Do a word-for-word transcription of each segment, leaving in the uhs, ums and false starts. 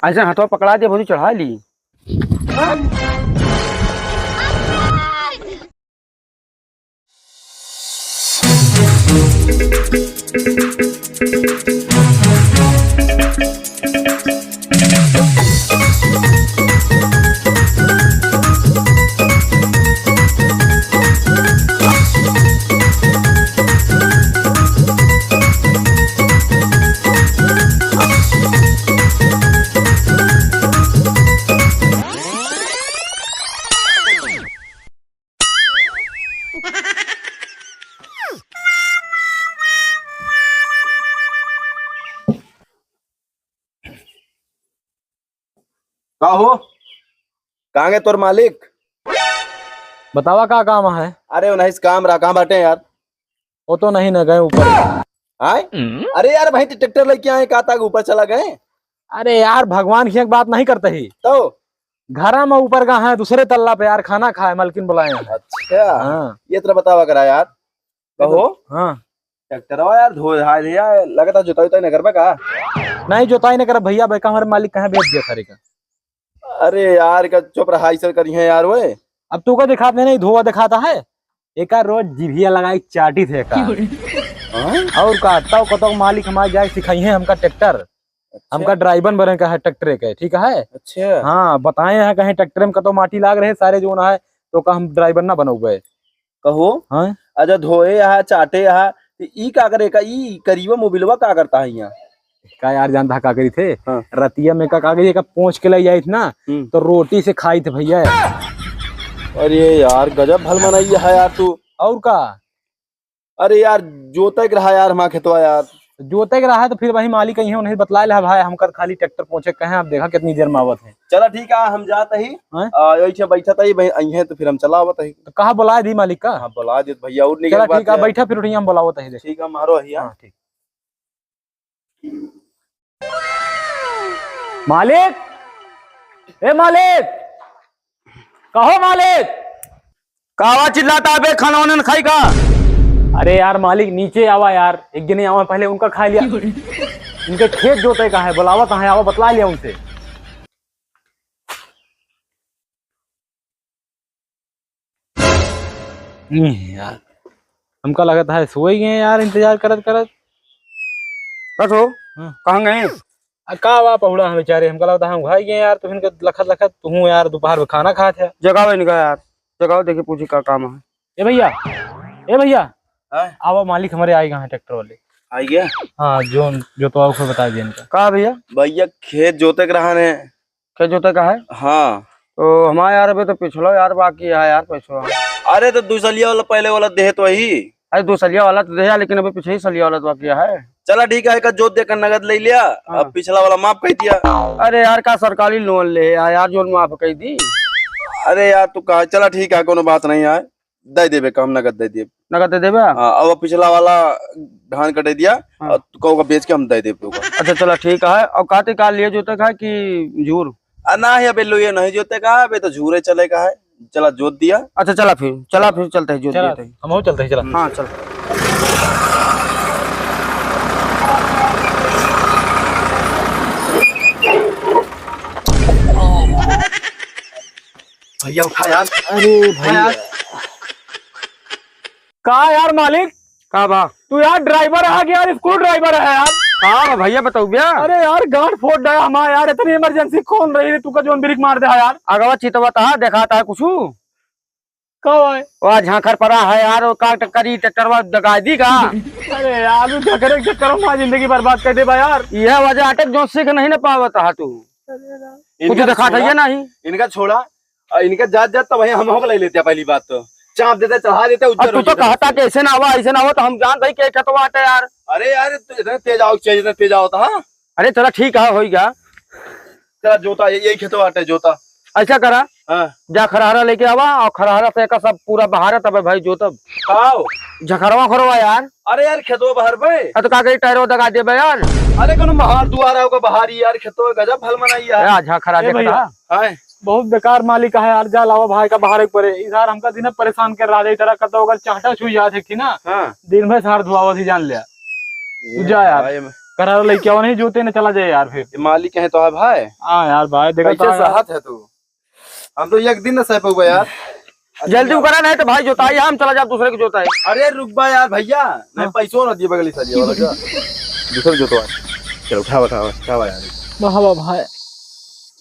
ऐसे हाथवा पकड़ा दे, भौजी चढ़ा ली। का हो? कहाँ गए तोर मालिक? बतावा का काम है? अरे, उन्हीं से काम रहा, कहाँ बाटे यार? वो तो नहीं न गए ऊपर। आए? अरे यार, भाई, ट्रैक्टर लेके आए, कहा था कि ऊपर चला गए? अरे यार, भगवान की एक बात नहीं करते ही। तो? घरा में ऊपर का है, दूसरे तल्ला पे यार, खाना खाए, मालकिन बुलाए हैं। अच्छा। हाँ। ये तरह बतावा करा यार। कहो। हाँ। ट्रैक्टरवा यार धोए हाय रे यार, लगता जोताई उताई न करबा का? नहीं, जोताई न करब भैया, भाई का हमारे मालिक कहाँ भेज दिया सारे का। अरे यार, का चुप रहा, ऐसा करी है यार, ओए। अब तू का दिखात नहीं, नहीं धोआ दिखाता है, एका रोज जिभिया लगाई चाटी थे का। हाँ? और का, तब कतो मालिक हमारे जाए सिखाई है हमका ट्रैक्टर, अच्छा। हमका ड्राइवर बने का है ट्रैक्टर के, ठीक है? अच्छा। हाँ, बताए हैं कहीं ट्रैक्टर में कतो माटी लाग रहे सारे जो ना है, तो का हम ड्राइवर ना बनौबे। कहो, हाँ? अच्छा, धोए यहाँ, चाटे यहाँ, तो ई का करे का, ई करीबा मोबिलवा का करता है यहाँ? का यार, जानता है का करी थे? हाँ। रतिया में का, का करी, का पोंछ के ले जाई थे ना, हम्म। तो रोटी से खाई थे भैया। अरे यार, गजब भल मनई है यार तू। और का? अरे यार, जोते के रहा यार, हमारा खेतवा यार। जोते के रहा है तो फिर वही मालिक कहीं उन्हें बतला ले, भाई, हमका खाली ट्रैक्टर पोंछे कहे, आप देखा कितनी देर में आवत है। चला ठीक है, हम जात ही। हैं? आ, यही से बैठा था, ये भाई आई हैं तो फिर हम चला आवत ही। तो कहा बुला दी मालिक का? हाँ, बुला दे भैया, और निकल चला बात ठीक है, है। बैठा फिर उठिया हम बुलावत ही, देख। ठीक है, मारो ही, हाँ। हाँ, ठीक। मालिक, ए मालिक, कहो मालिक। कावा चिल्लाता बे, खाना वाना न खाई का? अरे यार मालिक, नीचे आवा यार, एक जने आवा, पहले उनका खा लिया। इनके खेत जोते का है, बुलावत है, आवा बतला लिया उनसे। नहीं यार, हमका लगता है सोई गए यार, इंतजार करत करत। कस हो? हाँ। कहाँ गए? आ, का बा पहुड़ा हम बेचारे, हमका लगता है हम घाई गए यार, तो इनके लखत लखत तू यार दोपहर में खाना खात है। जगाओ इनका यार, जगाओ, देखी पूछी का काम है। ए भैया, ए भैया, हाँ? आवा, मालिक हमारे आए गए हैं ट्रैक्टर वाले। आई गया? हाँ, जो, जो तो आओ फिर बता दिए इनका। का भैया? भैया खेत जोते के रहा ने। खेत जोते का है? हाँ। तो हमारे यार अबे तो पिछलो यार बाकी है यार पैसवा। अरे तो दूसलिया वाला पहले वाला देहे तो वही। अरे दूसलिया वाला तो देहे, लेकिन अबे पिछली सलिया वाला तो बाकी है। चला ठीक है, का जोत देकर नगद ले लिया, हाँ। अब पिछला वाला माफ कर दिया। अरे यार, का सरकारी लोन ले आ यार, जोन माफ कर दी। अरे यार, तू कहा, चला ठीक है, कोनो बात नहीं है, दे देबे, काम नगद दे देब। नगद दे देबे? हाँ, अब पिछला वाला धान कटे दिया, हाँ। और तू कहोगा बेच के हम दे देब तोका। अच्छा, चला ठीक है। और काते का लिए जोते का कि झूर? आ, ना है, अबे लोये नहीं जोते का, अबे तो झूरे चले का है। चला जोत दिया। अच्छा, चला फिर, चला फिर चलते हैं, जोत चला, दिया तो। हम और चलते हैं, चला। हाँ, चल। भैया उठा यार। अरे भैया। यार। का यार मालिक? का बा? तू यार ड्राइवर है कि यार स्क्रू ड्राइवर है यार? का बा भैया बताओ भैया? अरे यार गांड फोड़ डाया हमारा यार, इतनी इमरजेंसी कौन रही रे तू का जोन ब्रेक मार दे यार? अगवा चितवा ता देखाता है कुछ? का है? वो झांखर पड़ा है यार, वो का करी ट्रैक्टरवा दगा दी का? अरे यार तू झकरे के चक्कर में जिंदगी बर्बाद कर दे बा यार। यह वजह अटक जो सीख नहीं ना पावत हा तू। अरे यार। कुछ इनका दिखाता छोड़ा, ये नहीं। इनका छोड़ा, और इनका जात जात तो वही हम होके ले लेते हैं, पहली बात तो चाप देते, चढ़ा देते, अब उज्जर तू हो तो जाता। कहता कि ऐसे ना हुआ, ऐसे ना हुआ, तो हम जानते ही के खेतवा आटे यार। अरे यार, तू इतना तेज आओ, चाहिए, इतना तेज आओ तो, हाँ? अरे चला ठीक है, होई गया। चला जोता, ये, यही खेतवा आटे, जोता। ऐसा करा, हाँ। जा खरहरा लेके आवा और खरहरा से एका सब पूरा बहारा तबे भाई जोतब। आओ। झखरवा खरवा यार। अरे यार, खेतवा बहार बे। अ तो का कही, टायरो दगा देबे यार। अरे कोनो बहार दुआरा होगा बहारी यार, खेतवा गजब भल मनाई यार। ए, आ झखरा ए देखता। भैया। हाय। बहुत बेकार मालिक है यार, जा लावा भाई का बाहर एक परे। इधर हमका दिन परेशान कर रहा है, इधर कतो अगर चांटा छुई जात है कि ना, हाँ। दिन भर सार धुआवत ही जान लिया। तू जा यार। भाई, करा लेके आओ, नहीं जोते न चला जाए यार फिर। ये मालिक है तो है भाई। हाँ यार भाई, देखो कैसे तो यार। सहत है तू? हम तो एक दिन न सह पउबा यार। जल्दी करा, नहीं तो भाई जोताई, हम चला जाब दूसरे के जोताई। अरे रुक बा यार भैया, नहीं हाँ। पैसो न दिए बगली साली वाला का। दूसरे जोतवा। चल उठावा, उठावा, उठावा यार। वाह, वाह, भाई।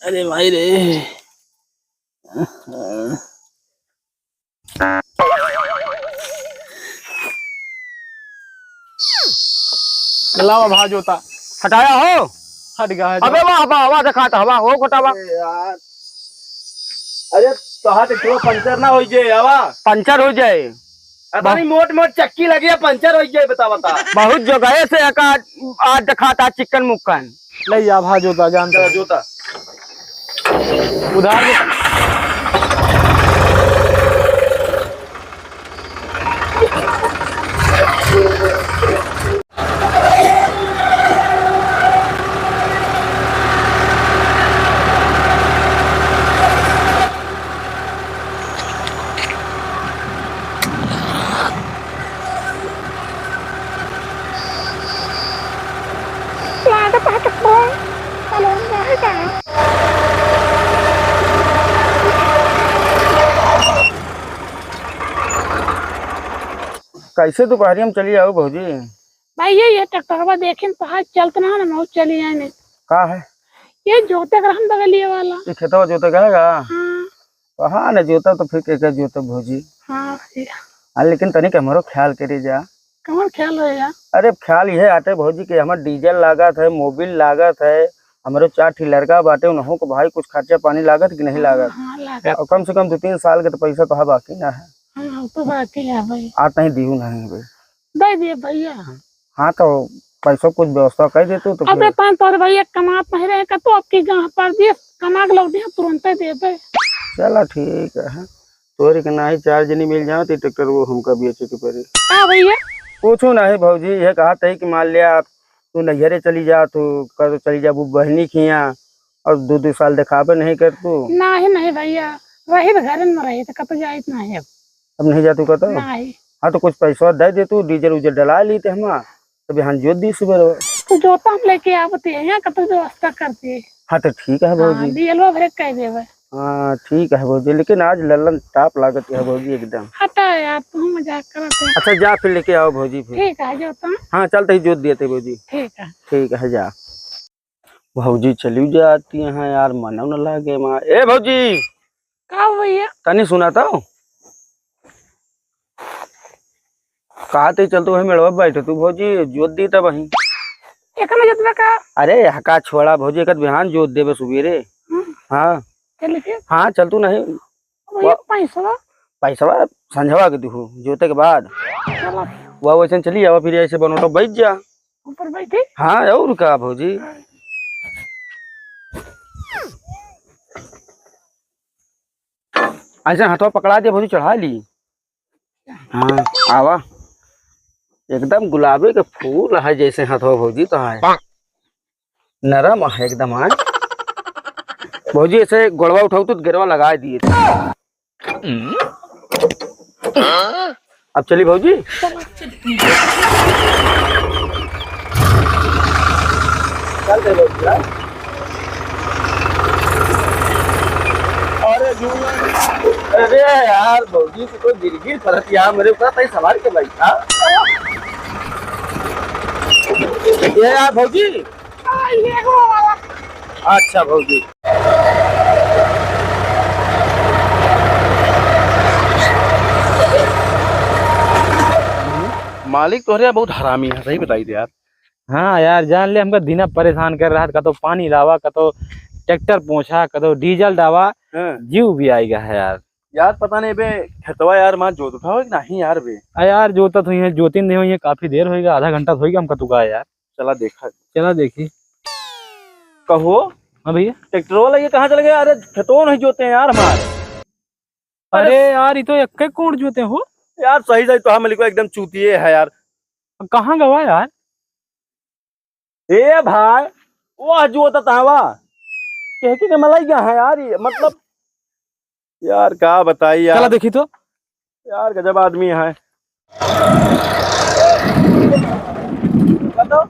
अरे भाई रे। लावा भा जोता। हटाया हो? हट गया है अबे जो। वाह, वाह, वाह, देखा था, वाह, हो खोटा वाह। अरे यार। अरे, तोहार तो क्यों पंचर ना हो जाए, आवा। पंचर हो जाए। अरे वाह। नहीं, मोट मोट चक्की लगी है, पंचर हो जाए, बता, बता। बहुत जगह से एका आज देखा था चिकन मुक्कन। ले जा भा जोता, जान चला, दे। जोता। उधार में। लागत है कि कौन कलोनी में है का? कैसे दोपहरिया में चली आओ भौजी? भाई, ये, ये ट्रैक्टरवा देखिन तो हाथ चलत ना, ना, बहुत चली आने। का है? ये जोते के रहन बगलिए वाला। ये खेतवा जोते का है का? हाँ। कहाँ न जोता तो फिर के, के जोता भौजी? हाँ भैया। हाँ, लेकिन तनिक हमरो ख्याल करे जा। कौन ख्याल है यार? अरे ख्याल ये आटे भौजी कि हमर डीजल लागत है, मोबिल लागत है, हमरो चार ठी लड़का बाटे, उनहु को भाई कुछ खर्चा पानी लागत कि नहीं हाँ, लागत? हाँ, लागत। और कम से कम दो तीन साल के तो पैसा तो है बाकी ना है। हाँ, हाँ, तो बाकी है भाई। आ तहीं दिहू नहीं भाई। दे दिए भैया। हाँ, तो पैसो कुछ व्यवस्था कर दे तू तो अबे फिर। तन तोर भैया कमात नहीं रहे का, तो अब की गाँव पर दिए, कमा के लौट दिया, तुरंते देबे। चला ठीक है, तोरी के नाही चार जनी मिल जाओ तो ट्रैक्टर वो हमका बेचे के पड़ी। का भैया? कुछ नहीं भौजी, ये कहा था कि मान लिया तू नैहरे चली जा, तू कर चली जा वो बहनी खिया और दो दो साल दिखाबे नहीं कर तू। नहीं, नहीं भैया, रही तो घर में रही तो कत जाइत नहीं अब। अब नहीं जा तू कहता? नहीं। हाँ, तो कुछ पैसा दे दे तू, डीजल उजल डला ली ते हमा, तो बिहान जोत दी सुबह। तू जोता हम लेके आवते हैं, यहाँ का तो व्यवस्था करती है। हाँ, तो ठीक है हाँ, भौजी। डीजलवा भरे कह देवे। हाँ, ठीक है भौजी, लेकिन आज लल्लन टाप लागत है भौजी एकदम। हटा यार, तू मजाक करत है। अच्छा, जा फिर लेके आओ भौजी फिर। ठीक है, जोता। हाँ, चल तही जोत दिए थे भौजी। ठीक है। ठीक है, जा। भौजी चली जाती हैं यार, मनो न लागे माँ। ए भौजी, का हो भैया? तनी सुना तो। कहा ते चल तू वही मेड़वा बैठे तू भौजी, जोत दी तब वहीं। एकने जोतबे का? अरे, हका छोड़ा भौजी, एक बिहान जोत देबे सुबेरे। हम्म। हाँ। चल के? हाँ, चल तू नहीं। भैया, वा-, पैसवा? पैसवा संझवा के दिहू, जोते के बाद। चला। वह वैसे चली आवा, फिर ऐसे बनोटा बैठ जा। ऊपर बैठी? हाँ, और का भौजी? ऐसे हाथवा पकड़ा दे भौजी, चढ़ा ली। हाँ, आवा। एकदम गुलाबे के फूल है जैसे हाथवा भौजी तो है। नरम है एकदम, हाँ। भौजी ऐसे गोड़वा उठाऊ तो गिरवा लगा दिए। अब चली भौजी। चल दे भौजी, हाँ। अरे जून, अरे यार भौजी, तू तो गिर गिर पड़त यार, मेरे ऊपर तई सवार के बैठा। ये यार भौजी, हाँ, ये वो वाला। अच्छा भौजी। मालिक तोहरे बहुत हरामी है, सही बताई दे यार। हाँ यार, जान ले, हमका दिना परेशान कर रहा, कतो पानी लावा, कतो ट्रैक्टर पोंछा, कतो डीजल डावा, हाँ। जीव भी आइगा है यार। यार पता नहीं बे, खेतवा यार माँ जोत उठाओ कि नहीं यार बे? आ यार, जोतत हुई है, जोतिन दे हुई है, काफी देर होइगा, आधा घंटा तो होइगा हमका तुका यार। चला देखा। चला देखी। कहो। हाँ भैया। ट्रैक्टर वाला ये कहाँ चल गया? अरे खेतवा नहीं जोते हैं यार हमारे। अरे अरे यार, ये तो एक कोण जोते हो। यार सही सही तो हम लिखो एकदम चूतिए है यार। कहाँ गवा यार? ए भाई, वो जोतत हवा। कह के के मलाई गया है यार, ये मतलब यार, का बताई यार। चला देखी तो। यार, गजब आदमी है। चला तो।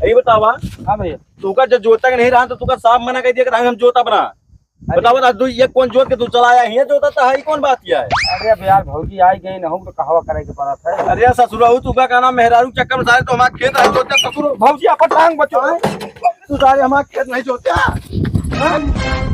अरे बतावा। हाँ भैया। तू का जब जोता के नहीं रहा तो तू का साफ मना कर दिया कि हम जोता बना। अरे। बतावा ना, तू ये कौन जोत के तू चला आया है, जोता तो है ही कौन बात किया है? अरे अब यार भौजी आई गई ना हो तो कहवा करे के पड़त है। अरे ससुरा हो, तू का कहना मेहरारू चक्कर में सारे तो हमारा खेत है जोते ससुर। भौजी अपन टांग बचाओ। तू सारे हमारा खेत नहीं जोते। हाँ?